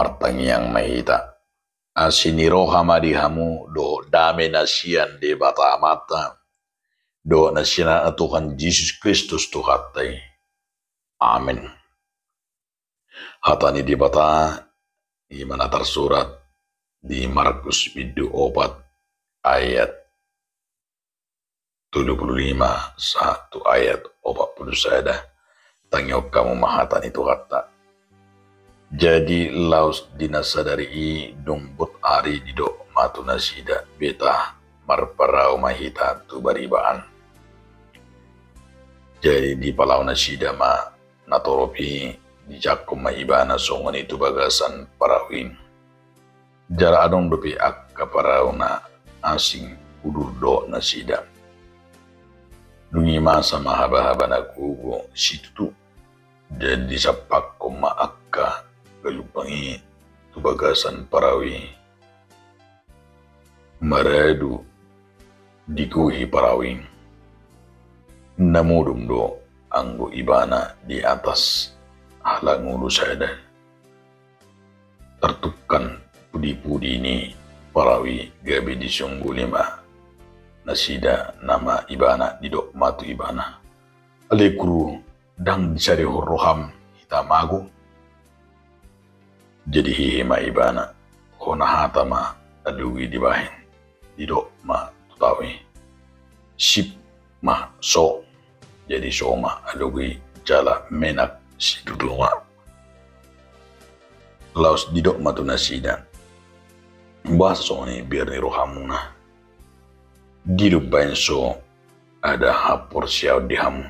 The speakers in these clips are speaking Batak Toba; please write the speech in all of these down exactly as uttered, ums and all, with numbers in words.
Martangiang ma hita. Asi ni roha ma di hamu dohot dame na sian Debata Amanta dohot na sian Tuhan Jesus Kristus Tuhanta i. Amen. Hata ni Debata i ma na tarsurat di Markus bindu opat ayat tolu pulu lima sahat tu ayat opat pulu sada. Tangihon hamu ma hata ni Tuhanta. Jadi laos di na sadari i dung bot ari didok ma tu nasida, beta marparau ma hita tu bariba an. Jadi dipalao nasida ma na torop i, dijangkon ma ibana songon i tu bagasan parau i. Jala adong dope angka parau na asing udur dohot nasida. Dung i masa ma habahaba na gogo situtu. Jadi disampakkon ma angka galumbang i tu bagasan parau i. Maradu digohi parau i. Na modom do anggo ibana di atas halangulu sada. Tartukkan pudipudi ni parau i gabe disungguli ma nasida nama ibana, didok ma tu ibana, ale Guru, ndang disadehon roham hita mago? Jadi hehe ma ibana, hona hata ma alogo i dibahen, didok ma tu tao i, sip ma so. Jadi so ma alogo i jala menak situtu ma. Laos didok ma tu nasida, boasa songon i biar ni rohamuna? Dia do umbahen so ada haporseaon di hamu?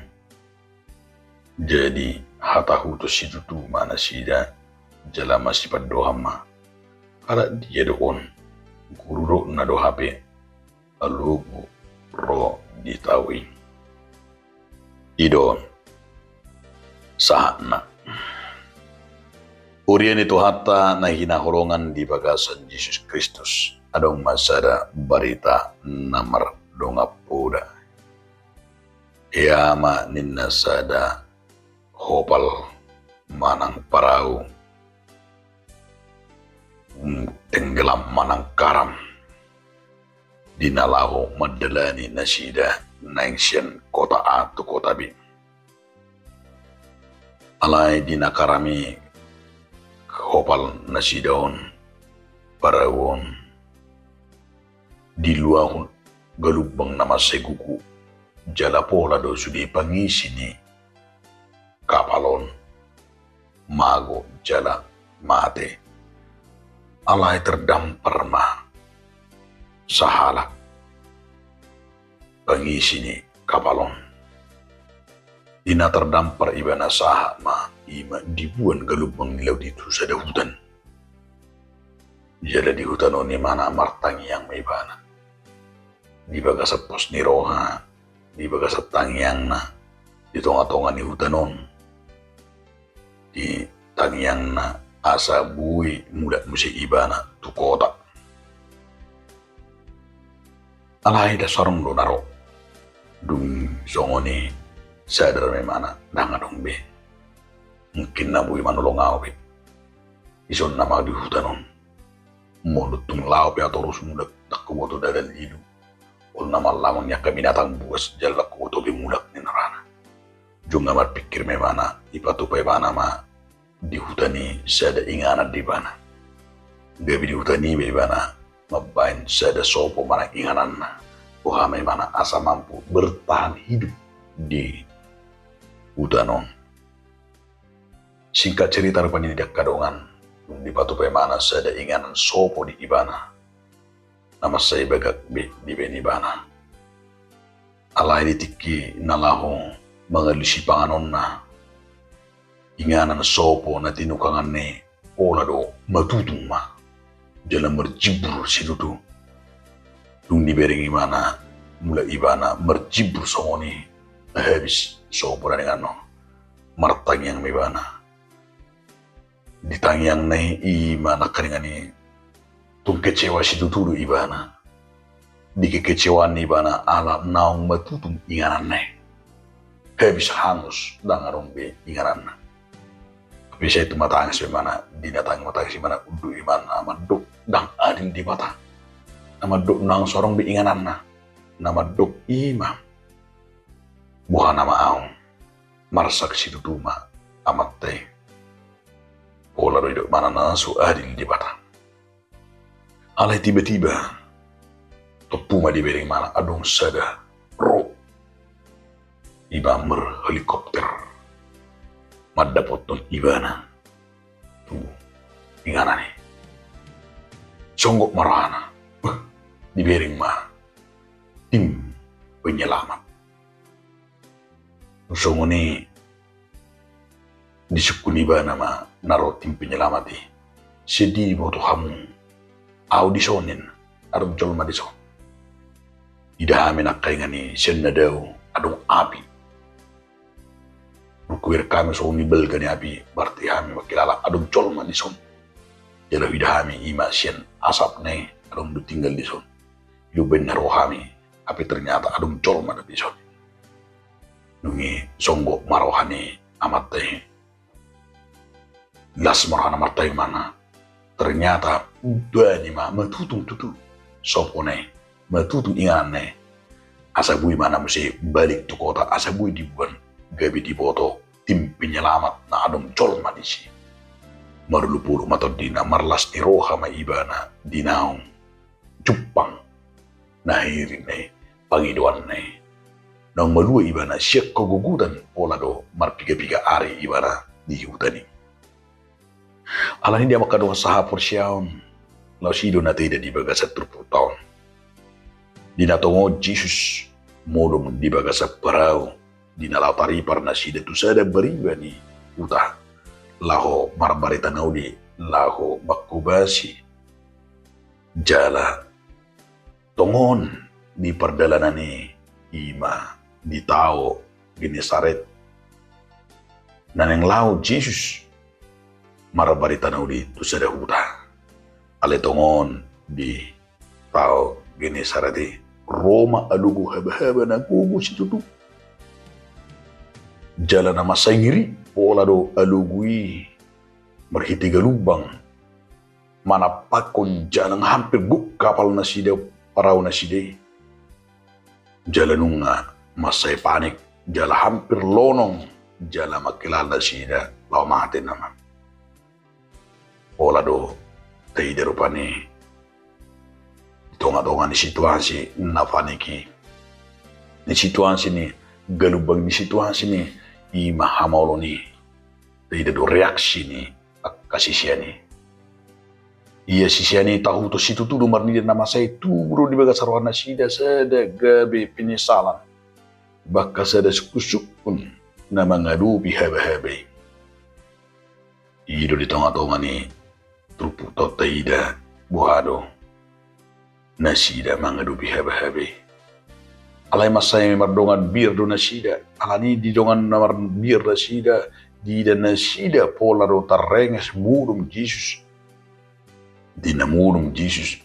Jadi hatahuton situtu ma nasida jala masipandohan ma, halak dia do on? Guru do na do hape alogo ro di tao i. I do on sahatna. Huria ni Tuhanta na hinaholongan di bagasan Jesus Kristus, adong ma sada barita na mardongan poda. Ia ma ninna sada hopal manang parau, mm, tenggelam manang karam, di na laho mandalani nasida naeng sian kota A tu kota B. Alai di na karam i hopal nasida on, parau on, diluahon galumbang na mansai gugu, jala pola do sude pangisi ni kapal on mago jala mate. Alai terdampar ma sahalak pangisi ni kapal on. Di na terdampar ibana sahat ma, i ma dibuan galumbang ni laut i tu sada hutan. Jala di hutan on ibana martangiang ma ibana. Di bagasan pos ni roha, di bagasan tangiangna, di tongatonga ni hutan on, di tangiangna asa boi mulak muse ibana tu kota. Alai ndang adong do na ro. Dung songon i sadar ma ibana, ndang adong be mungkin na boi manolong ahu be. Ison nama di hutan on. Molo tung laho pe ahu torus mulak, ndang huboto dalan lilu. Olo nama lamon ni angka binatang buas jala ndang huboto be mulak ninna rohana. Jumlah marpikir ma ibana, ipatupa ibana ma di hutan i sada inganan di ibana. Gabe di hutan i be ibana mambahen sada sopo manang ingananna. Boha ma ibana asa mampu bertahan hidup di hutan on. Singkat cerita, rupani di angka dongan dung dipatupa ibana sada inganan sopo di ibana na mansai bagak be dibahen ibana. Alai di tingki na laho mangalusi panganonna, inganan sopo na tinukanganna i pola do matutung ma jala marjimbur situtu. Dung dibereng ibana, mulak ibana marjimbur songon i, habis sopo na nian on. Martangiang ma ibana. Di tangiangna i, i ma nangkaningan i tung kecewa situtu do ibana. Di kekecewaan ni ibana ala naung matutung ingananna i. Habis hangus, ndang adong be ingananna. Pe sai tumatangis be imana, di na tangis tumatangis imana, unduk imana, mandok ndang adil Debata. Na mandok ndang so adong be ingananna. Na mandok i ma, boha nama ahu, marsak situtu ma amanta i. Pola do didok imana na so adil Debata. Alai tiba-tiba, tompu ma dibereng imana adong sada roh. I ma marhelikopter mandapothon ibana tu inganan i. Songgop ma rohana. Beh, dibereng ma tim penyelamat. Songon i disungkun ibana ma na ro tim penyelamat i. Sedi diboto hamu ahu dison, ninna, adong jolma dison. Ida hami nangkaningan i sian na dao adong api. Dung hubereng hami songon i balga ni api, berarti hami mangkilala adong jolma dison. Jala huida hami i ma sian asapna i adong do tinggal dison. I do umbahen na ro hami, hape ternyata adong jolma do dison. Dung i songgop ma roha ni amanta i. Las ma rohana, martangiang ma ibana. Ternyata bani ma matutung tutu sopona i, matutung ingananna i. Asa boi ma na muse balik tu kota, asa boi diboan gabe diboto tim penyelamat na adong jolma disi. Marolopolop ma tondina, marlas ni roha ma ibana di naung jumpang na hirirna i, pangidoanna i. Naung malua ibana sian hagogotan, pola do marpigapiga ari ibana di huta i. Alani i, angka dongan sahaporseaon, laos i do na taida di bagasan turpukta on. Di na tongon Jesus modom di bagasan parau, di na laho taripar nasida tu sada bariba ni huta, laho marbarita na uli, laho manghobasi. Jala tongon di pardalanan i, i ma di tao Genesaret, na naeng laho Jesus marbarita na uli tu sada huta. Alai tongon di tao Genesaret i, ro ma alogo habahaba na gogo situtu. Jala na mansai ngeri, pola do alogo i marhite galumbang manampakhon jala hampir gok kapal nasida, parau nasida i. Jala nunga mansai panik, jala hampir lonong, jala mangkilala nasida laho mate nama. Pola do taida rupani di tongatonga ni situasi na panik i, di situasi ni galumbang, di situasi ni i ma hamaolon i, taida do reaksi ni angka sisean i. Ia sisean i tahuton situtu do marnida na mansai tubu do di bagasan roha nasida sada gabe penyesalan, bahkan sada sungkunsungkun na mangadopi habahaba i. I do di tongatonga ni turpukta on taida boha do nasida mangadopi habahaba i. Alai mansai mardongan biar do nasida. Alani i di dongan na marbiar nasida, diida nasida pola do tarrenges modom Jesus. Di na modom Jesus,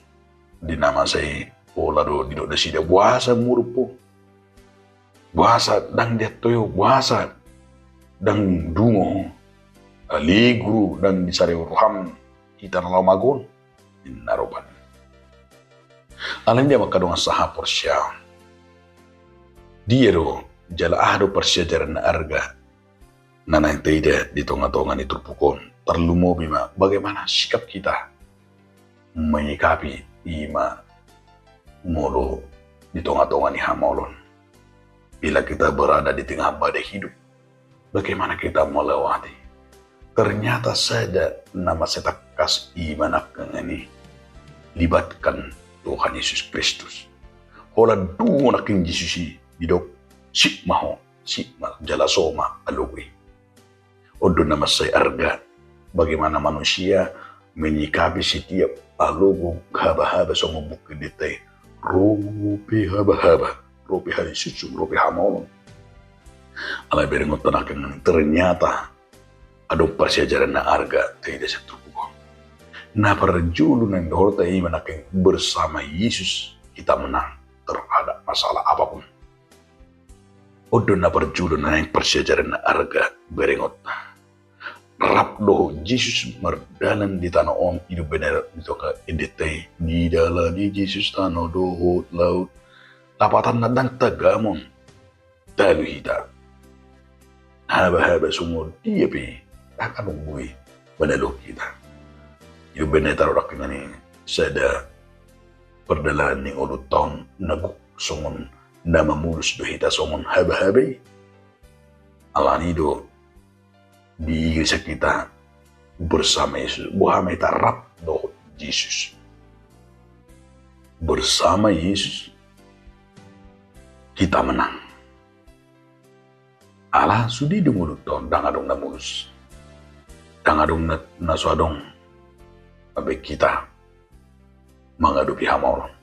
di na masa i, pola do didok nasida, boasa modom ho? Boasa ndang diantoi ho? Boasa ndang dungo ho? Ale Guru, ndang disarihon roham hita na laho mago on, ninna rupani. Alani i, angka dongan sahaporseaon, dia do jala aha do parsiajaran na arga na naeng taida di tongatonga ni turpuk on? Tarlumobi ma bagaimana sikap kita menyikapi i ma molo di tongatonga ni hamaolon. Bila kita berada di tengah badai hidup, bagaimana kita melewati? Ternyata sada na mansai tangkas i ma nangkaningan i, libatkan Tuhan Yesus Kristus. Holan dung nangkin Jesus i didok, sip ma ho, sip ma, jala so ma alogo i. On do na mansai arga, bagaimana manusia menyikapi setiap alogo habahaba songon bungkil denta i. Ro pe habahaba, ro pe halisunsum, ro pe hamaolon. Alai berengonta nangkin, ternyata adong parsiajaran na arga taida sian turpuk on. Na parjolo naeng dohononta i ma nangkin, bersama Yesus kita menang terhadap masalah apapun. On do na parjolo na naeng parsiajaran na arga berengonta. rap dohot Jesus mardalan di tano on, i do umbahen na didok endenta i, didalani Jesus tano dohot laut. Lapatanna ndang tagamon talu hita. Habahaba songon dia pe ndang adong boi manaluhon hita. I do umbahen na tadok nangkiningan i sada pardalanan ni ngolunta on na gok songon na mamulus do hita songon habahaba i. Alani do di gereja kita bersama Yesus, boha ma hita rap dohot Jesus. Bersama Yesus kita menang. Ala sude do ngolunta on, ndang adong na mulus, ndang adong na, na so adong mambahen hita mangadopi hamaolon.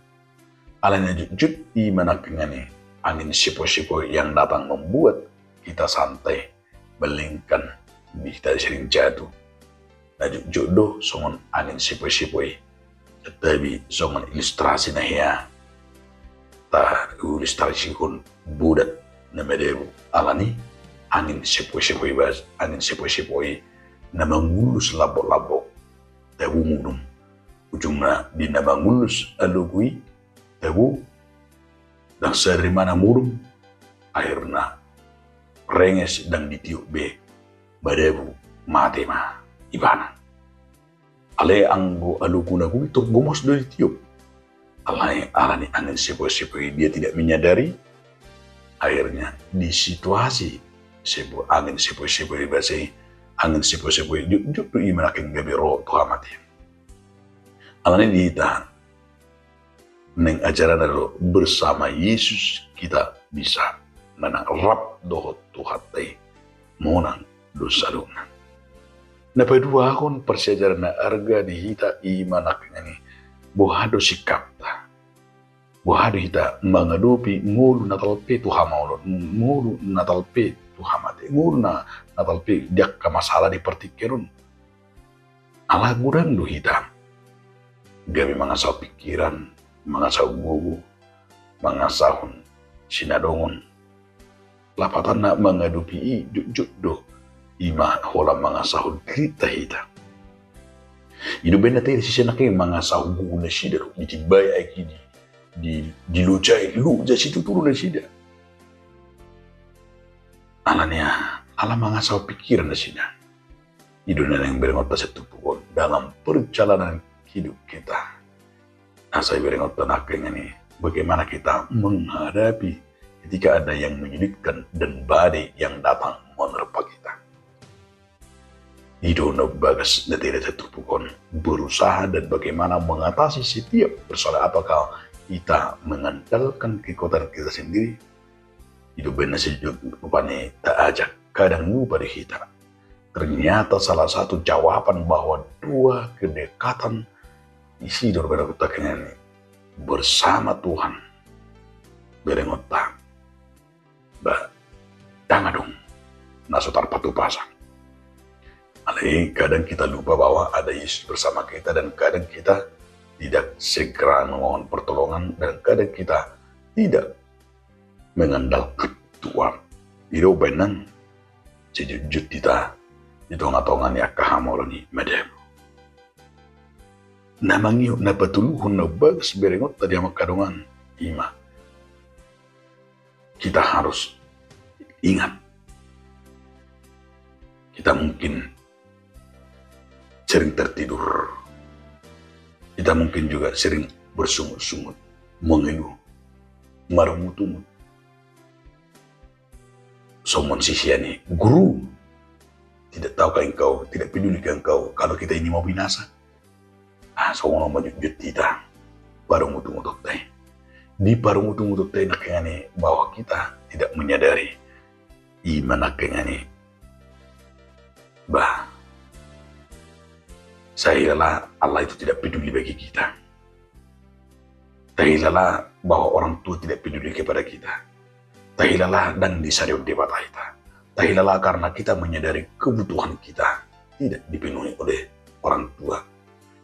Alai na jotjot i ma nangkiningan i, angin sepoi-sepoi yang datang membuat kita santai, melainkan kita sering jatuh. Na jotjot do songon angin sepoi-sepoi, tetapi songon ilustrasi na hea tailustrasihon bodat na madabu. Alani angin sepoi-sepoi, bas angin sepoi-sepoi na mangulus lambok-lambok, tabo mudum. Ujungna di na mangulus alogo i, tabo, ndang sadari ma na mudum, akhirna renges, ndang ditiop be, madabu, mate ma ibana. Alai anggo alogo na gok i tor gomos do ditiop. Alai alani angin sepoi-sepoi dia tidak menyadari, akhirnya di situasi sepoi, angin sepoi-sepoi, basa i angin sepoi-sepoi, jotjot do i ma nangkin gabe ro tu hamatean. Alani di hita naeng ajarana do, bersama Yesus kita bisa menang, rap dohot Tuhanta i monang do saluhutna. Na paduahon parsiajaran na arga di hita i ma nangkiningan i, boha do sikapta, boha do hita mangadopi ngolu na talpe tu hamaolon, ngolu na talpe tu hamate, ngolu na, na talpe di angka masalah di partingkian on. Ala godang do hita gabe mangasahon pingkiran, mangasahon gogo, mangasahon sinadongon. Lapatanna mangadopi i jotjot do i ma holan mangasahon dirinta hita. I do umbahen na taida sisada nangkin mangasahon gogo nasida do, ditimbai aek i, di, di, dilojai, loja situtu do nasida. Alani aha? Ala mangasahon pingkiran nasida. I do na naeng berengonta sian turpuk on dalam perjalanan hidup kita. Asa berengonta nangkiningan i, bagaimana kita menghadapi ketika ada yang menyulitkan dan badai yang datang menerpa kita. I do na bagas na taida sian turpuk on, berusaha dan bagaimana mengatasi setiap persoalan. Apakah kita mengandalkan kekuatan kita sendiri? I do umbahen na sijujurna rupani taajak, kadang lupa di hita. Ternyata salah satu jawaban bahwa dua kedekatan isi do berengonta nangkiningan i, bersama Tuhan. Berengonta, bah, ndang adong na so tarpatupa. Alai kadang kita lupa bahwa ada Yesus bersama kita, dan kadang kita tidak segera memohon pertolongan, dan kadang kita tidak mengandalkan Tuhan. I do umbahen na sijujurna hita di tongatonga ni angka hamaolon i madabu. Na mangihut, na patoluhon na bagas berengonta di hamu angka dongan, i ma, kita harus ingat, kita mungkin sering tertidur. Kita mungkin juga sering bersungut-sungut, mengeluh, marungut-ungut. Songon sisian ni guru, tidak tahukah engkau, tidak pedulikah engkau kalau kita ini mau binasa? Ah, songon on ma jotjot hita parungut-ungutonta i. Di parungut-ungutonta i nangkiningan i bahwa kita tidak menyadari. I ma nangkiningan i, bah, sahilala Allah itu tidak peduli bagi kita. Tahilala bahwa orang tua tidak peduli kepada kita. Tahilala ndang disarihon Debata hita. Tahilala karena kita menyadari kebutuhan kita tidak dipenuhi oleh orang tua.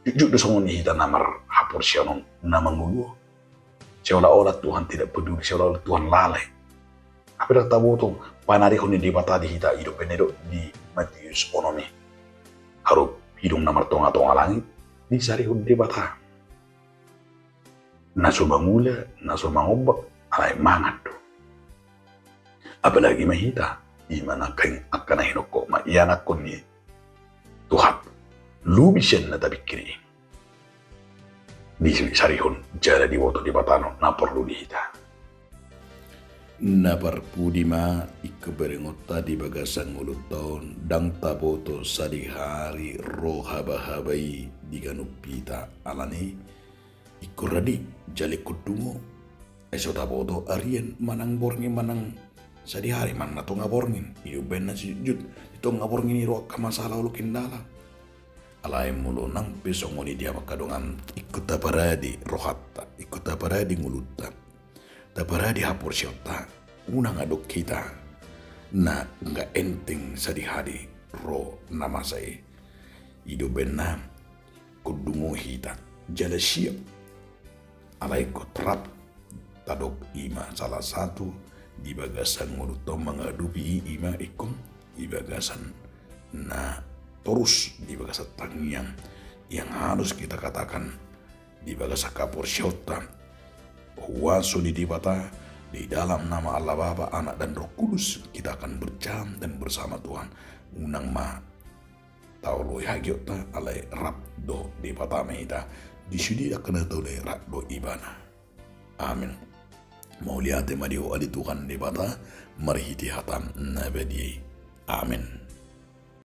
Jotjot do songon i hita na marhaporseaon on, na mangolu, seolah-olah Tuhan tidak peduli, seolah-olah Tuhan lalai. Hape ndang taboto panarihon ni Debata di hita. I do umbahen na didok di Matius onom i, tarup hidung na martonga-tonga langit, disarihon Debata. Na so mangula, na so mangombak, alai mangan do. Apalagi ma hita, i ma na angka, angka na hinongkok ma ianakhon ni Tuhan. Lobi sian na tapingkiri i. Disarihon jala diboto Debata na porlu di hita. Na parpudi ma, ingkon berengonta di bagasan ngolunta on, ndang taboto sadihari ro haba-haba i di ganup hita. Alani i, ingkon radi, jala ingkon dungo. Ai so taboto arian manang borngin manang sadihari manang na tonga borngin. I do umbahen na sijutjut di tonga borngin i ro angka masalah, olo, kendala. Alai molo nang pe songon i di hamu angka dongan, ingkon taparade rohanta, ingkon taparade ngolunta, taparade haporseaonta, unang adong hita na nunga enteng sadihari ro na masa i. I do umbahen na ingkon dungo hita jala siap. Alai ingkon rap tadok, i ma salah satu di bagasan ngolunta on mangadopi i, i ma ingkon di bagasan na torus, di bagasan tangiang yang harus kita katakan di bagasan haporseaonta. Huaso ni Debata, di dalam nama Allah Bapa, Anak, dan Roh Kudus, kita akan berjalan dan bersama Tuhan. Unang ma taoloi hagiota, alai rap do Debata ma hita. Di sude angka na taoloi, rap do Ibana. Amin. Mauliate ma di Ho ale Tuhan Debata, marhite hataM na badia i. Amin.